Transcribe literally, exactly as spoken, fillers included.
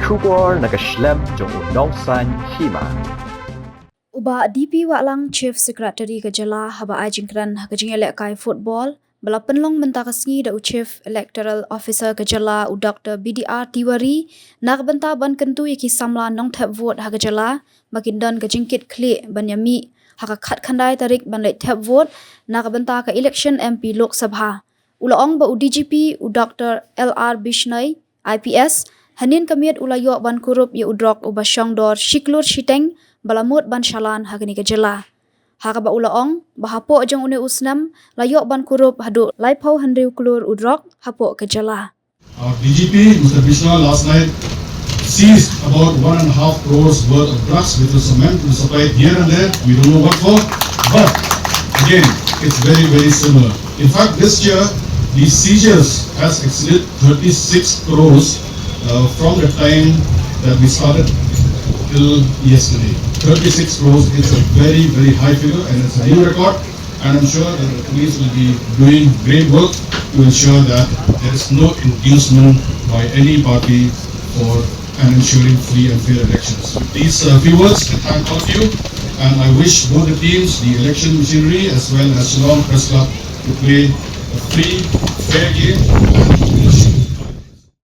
Khubor na ka shlem jong u Nongsaiñ Hima. U Bah D P Wahlang, Chief Secretary ka jylla, haba ai jingkren ha ka jingïalehkai football ba la pynlong mynta ka sngi da u Chief Electoral Officer ka jylla, u Doctor B D R Tiwari, na ka bynta ban kyntu ïa ki samla nongthep vote ha ka jylla ba kin don ka jingkit khlieh ban ïamih ha ka khatkhyndai tarik ban leit thep vote na ka bynta ka election M P Lok Sabha. U la ong ba u D G P, u Doctor L R Bishnoi, I P S, hynnin ka miet u la ïoh ban kurup ïa u drok uba shong dor shi klur shiteng ba la mut ban shalan ha kane ka jylla. Ha kaba u la ong ba hapoh jong une u snem la ïoh ban kurup haduh laiphew hynriew klur u drok hapoh ka jylla. Our D G P, Mister Bishnoi, last night seized about one and a half crores worth of drugs, which was meant to be supplied here and there. We don't know what for. But again, it's very, very similar. In fact, this year, the seizures has exceeded thirty-six crores, uh, from the time that we started till yesterday. Thirty-six crores is a very, very high figure, and it's a new record. And I'm sure that the police will be doing great work to ensure that there is no inducement by any party for and ensuring free and fair elections. With these, uh, few words, I thank all of you, and I wish both the teams, the election machinery as well as Shillong Press Club, to play a free, fair game and